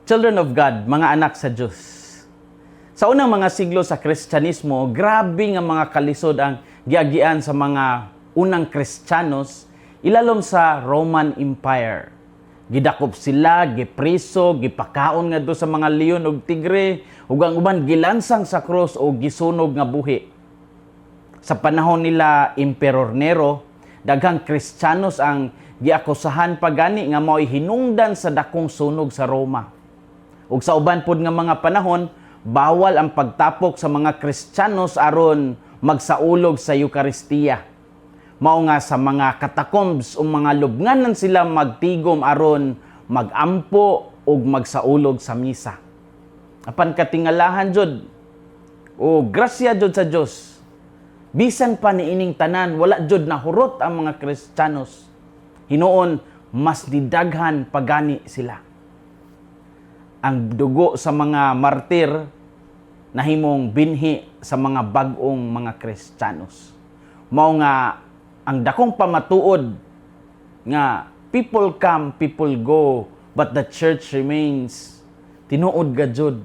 Children of God, mga anak sa Diyos. Sa unang mga siglo sa Kristyanismo, grabe nga mga kalisod ang giagian sa mga unang Kristiyanos ilalom sa Roman Empire. Gidakop sila, gipriso, gipakaon ngadto sa mga leon ug tigre, ug ang uban gilansang sa krus o gisunog nga buhi. Sa panahon nila Emperor Nero, daghang Kristiyanos ang giakusahan pa gani nga mao'y hinungdan sa dakong sunog sa Roma. Ug sa uban pod nga mga panahon, bawal ang pagtapok sa mga Kristiyanos aron magsaulog sa Eukaristiya. Mao nga sa mga catacombs o mga lubnganan sila magtigom aron magampo ug magsaulog sa misa. Apan katingalahan jud o grasya jud sa Dios, bisan pa niining tanan, wala jud nahurot ang mga Kristiyanos. Hinuon, mas didaghan pagani sila. Ang dugo sa mga martir nahimong binhi sa mga bag-ong mga Kristiyanos. Mao nga ang dakong pamatuod nga people come, people go, but the church remains. Tinuod ga jud.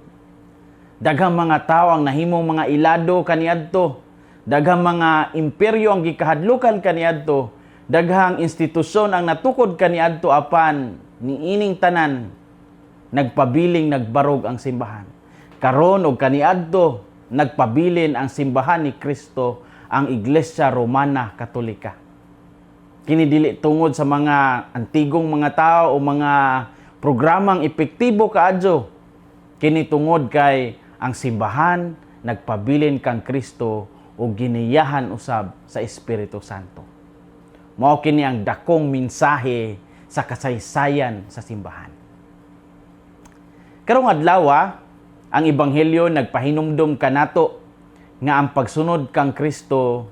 Daghang mga tawo ang nahimong mga ilado kaniadto. Daghang mga imperyo ang gikahadlukan kaniadto. Daghang institusyon ang natukod kaniadto, apan niining tanan, nagpabiling nagbarog ang simbahan. Karon og kaniadto, nagpabilin ang simbahan ni Kristo, ang Iglesia Romana Katolika. Kini dili tungod sa mga antigong mga tao o mga programang epektibo kaadyo. Kini tungod kay ang simbahan nagpabilin kang Kristo o giniyahan usab sa Espiritu Santo. Mao kini ang dakong mensahe sa kasaysayan sa simbahan. Karong adlaw, ang Ebanghelyo nagpahinumdom kanato nga ang pagsunod kang Kristo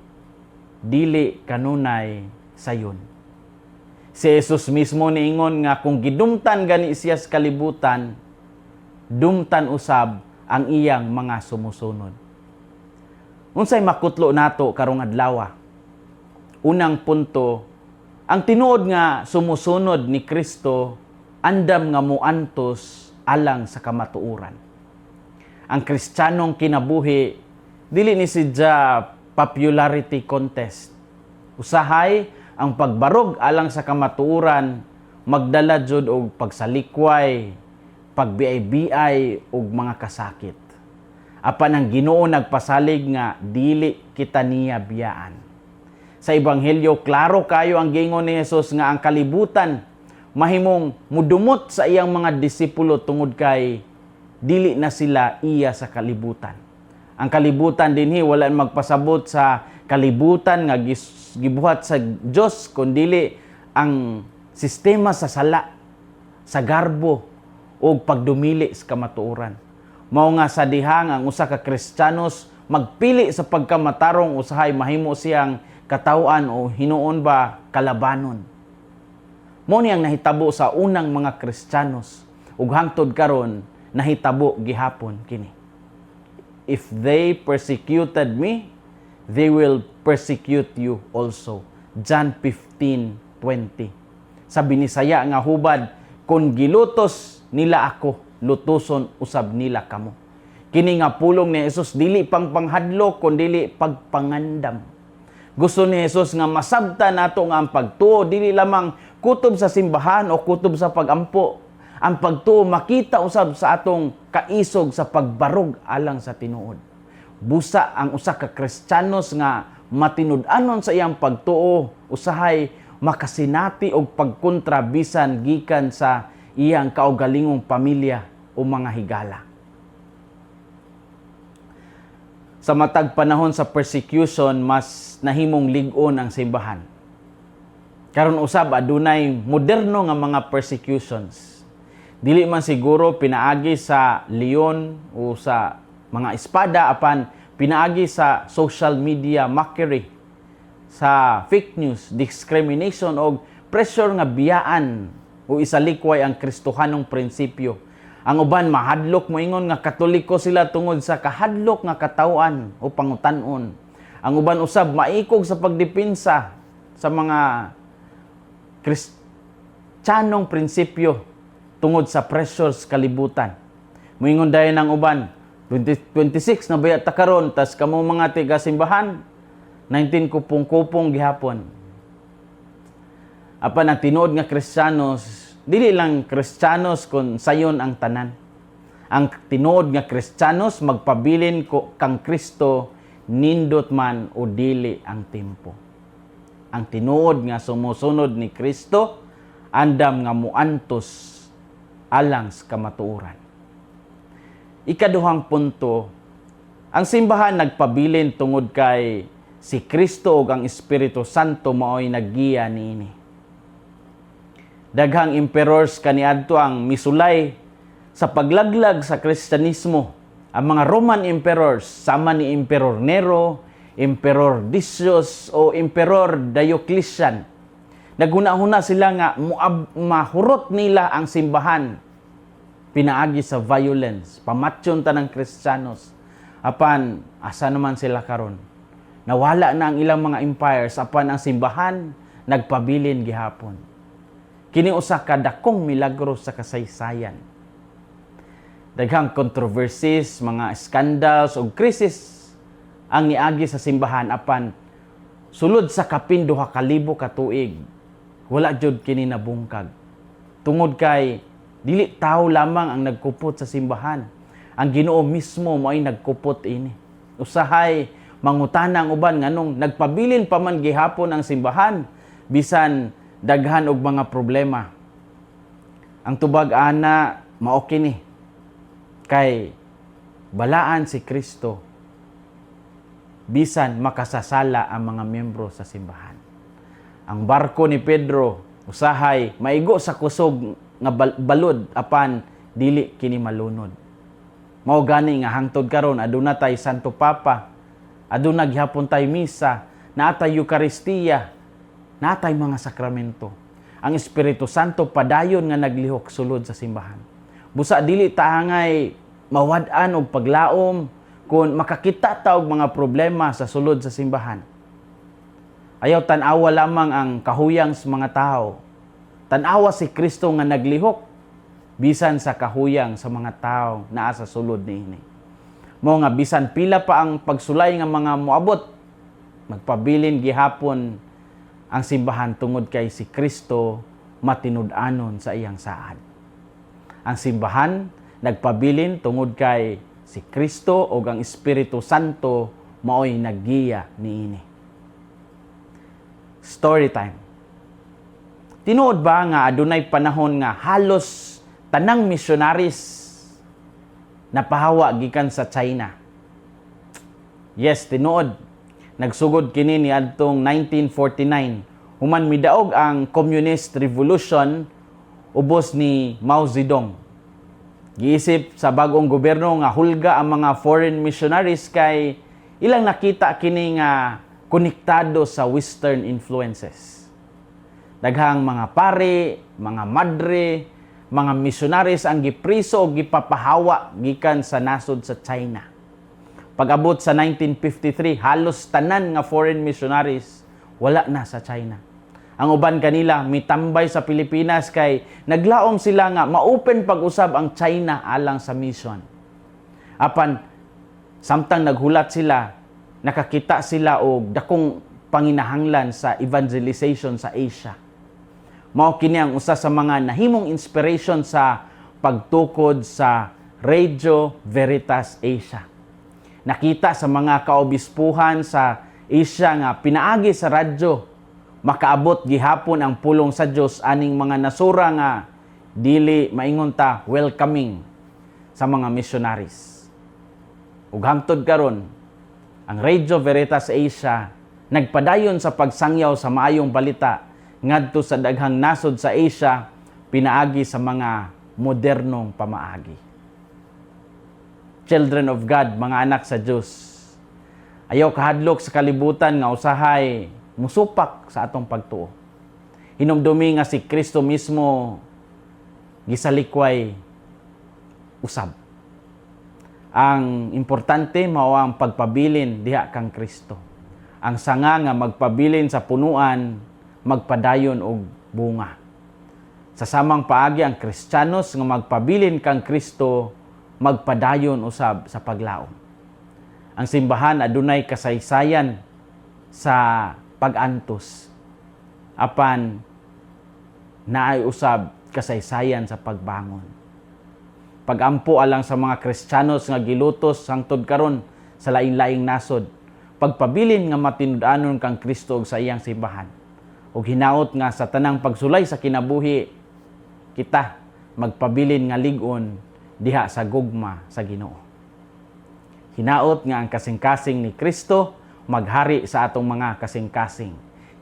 dili kanunay sayon. Si Jesus mismo niingon nga kung gidumtan gani siya sa kalibutan, dumtan usab ang iyang mga sumusunod. Unsay makutlo nato karong adlaw? Unang punto, ang tinuod nga sumusunod ni Kristo andam nga muantos alang sa kamatuoran. Ang Kristiyanong kinabuhi dili ni siya popularity contest. Usahay ang pagbarog alang sa kamatuoran magdala jud og pagsalikway, pagbiay-biay ug mga kasakit. Apan ang Ginoo nagpasalig nga dili kita niya biyaan. Sa Ebanghelyo, klaro kayo ang giingon ni Jesus nga ang kalibutan mahimong mudumot sa iyang mga disipulo tungod kay dili na sila iya sa kalibutan. Ang kalibutan dinhi wala magpasabot sa kalibutan nga gibuhat sa Dios, kundili ang sistema sa sala, sa garbo ug pagdumili sa kamatuoran. Mao nga sa dihang ang usa ka Kristiyanos magpili sa pagkamatarong, usahay mahimo siyang katawhan o hinuon ba kalabanon. Mao ni ang nahitabo sa unang mga Kristiyanos ug hangtod karon nahitabo gihapon kini. "If they persecuted me, they will persecute you also." John 15:20. Sa Binisaya nga hubad, "Kung gilutos nila ako, lutuson usab nila kamo." Kini nga pulong ni Jesus dili pang panghadlok kundi pagpangandam. Gusto ni Jesus nga masabta nato nga ang pagtuo dili lamang kutob sa simbahan o kutob sa pagampo. Ang pagtuo makita usab sa atong kaisog sa pagbarog alang sa tinuod. Busa ang usa ka Kristiyanos nga matinud-anon sa iyang pagtuo usahay makasinati og pagkontra bisan gikan sa iyang kaugalingong pamilya o mga higala. Sa matag panahon sa persecution, mas nahimong lig-on ang simbahan. Karon usab adunay moderno nga mga persecutions. Dili man siguro pinaagi sa leon o sa mga espada, apan pinaagi sa social media mockery, sa fake news, discrimination o pressure nga biyaan o isalikway ang Kristohanong prinsipyo. Ang uban mahadlok moingon nga Katoliko sila tungod sa kahadlok nga katawhan o pangutan-on. Ang uban usab maikog sa pagdepensa sa mga Kristiyanong prinsipyo. tungod sa pressures kalibutan. Moingon dayon ang uban, 2026 na baya ta karon, tas kamo mga tiga simbahan 19 kupong-kupong gihapon. Apan ang tinuod nga Kristiyanos, dili lang Kristiyanos kung sayon ang tanan. Ang tinuod nga Kristiyanos magpabilin ko kang Kristo, nindot man o dili ang tempo. Ang tinuod nga sumusunod ni Kristo andam nga muantos alang sa kamatuoran. Ikaduhang punto, ang simbahan nagpabilin tungod kay si Kristo ug ang Espiritu Santo maoy naggiya niini. Daghang emperors kaniadto ang misulay sa paglaglag sa Kristyanismo. Ang mga Roman emperors sama ni Emperor Nero, Emperor Decius o Emperor Diocletian. Naghuna-huna sila nga mahurot nila ang simbahan pinaagi sa violence, pamatyon ta ng Kristiyanos. Apan asa naman sila karon? Nawala na ang ilang mga empires, apan ang simbahan nagpabilin gihapon. Kini usa ka dakong milagro sa kasaysayan. Daghang controversies, mga scandals ug krisis ang niagi sa simbahan, apan sulod sa kapin 2,000 ka tuig wala jud kini nabungkag. Tungod kay dili tao lamang ang nagkupot sa simbahan. Ang Ginoo mismo mo'y nagkupot ini. Usahay mangutana ang uban nganong nagpabilin pa man gihapon ang simbahan bisan daghan og mga problema. Ang tubag ana mao kini: kay balaan si Kristo bisan makasasala ang mga miyembro sa simbahan. Ang barko ni Pedro usahay maigo sa kusog nga balod, apan dili kini malunod. Mao gani nga hangtod karon aduna tay Santo Papa, aduna gihapon tay misa, naa tay Eukaristiya, naa tay mga sakramento. Ang Espiritu Santo padayon nga naglihok sulod sa simbahan. Busa dili ta angay mawad-an og paglaom kung makakita ta og mga problema sa sulod sa simbahan. Ayaw tan-awa lamang ang kahuyang sa mga tao. Tan-awa si Kristo nga naglihok bisan sa kahuyang sa mga tao naa sa sulod niini. Mao nga bisan pila pa ang pagsulay nga mga moabot, magpabilin gihapon ang simbahan tungod kay si Kristo matinud-anon sa iyang saad. Ang simbahan nagpabilin tungod kay si Kristo ug ang Espiritu Santo maoy naggiya niini. Story time. Tinuod ba nga adunay panahon nga halos tanang missionaries napahawa gikan sa China? Yes, tinuod. Nagsugod kini niadtong 1949 human midaog ang Communist Revolution ubos ni Mao Zedong. Giisip sa bagong gobyerno nga hulga ang mga foreign missionaries kay ilang nakita kini nga konektado sa Western influences. Daghang mga pare, mga madre, mga missionaries ang gipriso o gipapahawa gikan sa nasod sa China. Pag-abot sa 1953, halos tanan nga foreign missionaries wala na sa China. Ang uban kanila mitambay sa Pilipinas kay naglaom sila nga ma-open pag-usab ang China alang sa mission. Apan samtang naghulat sila, nakakita sila og dakong panginahanglan sa evangelization sa Asia. Mao kini ang usa sa mga nahimong inspiration sa pagtukod sa Radio Veritas Asia. Nakita sa mga kaobispuhan sa Asia nga pinaagi sa radyo makaabot gihapon ang pulong sa Dios aning mga nasura nga dili maingon ta welcoming sa mga missionaries. Ug hangtod karon, ang Radio Veritas Asia nagpadayon sa pagsangyaw sa maayong balita ngadto sa daghang nasod sa Asia pinaagi sa mga modernong pamaagi. Children of God, mga anak sa Dios, ayaw kahadlok sa kalibutan nga usahay musupak sa atong pagtuo. Hinumdumi nga si Kristo mismo gisalikway usab. Ang importante mao ang pagpabilin diha kang Kristo. Ang sanga nga magpabilin sa punuan magpadayon og bunga. Sa samang paagi, ang Kristiyanos nga magpabilin kang Kristo magpadayon usab sa paglaom. Ang simbahan adunay kasaysayan sa pag-antos. Apan naay usab kasaysayan sa pagbangon. Pagampo alang sa mga Kristiyanos nga gilutos hangtod karon sa laing-laing nasod. Pagpabilin nga matinud-anon kang Kristo ug sa iyang simbahan. Ug hinaot nga sa tanang pagsulay sa kinabuhi kita magpabilin nga lig-on diha sa gugma sa Ginoo. Hinaot nga ang kasing-kasing ni Kristo maghari sa atong mga kasing-kasing.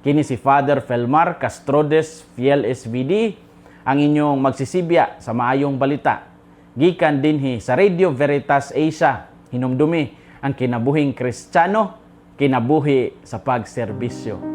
Kini si Father Felmar Castrodes Fiel SVD, ang inyong magsisibya sa maayong balita. Gikan dinhi sa Radio Veritas Asia, hinumdumi ang kinabuhing Kristiyano, kinabuhi sa pagserbisyo.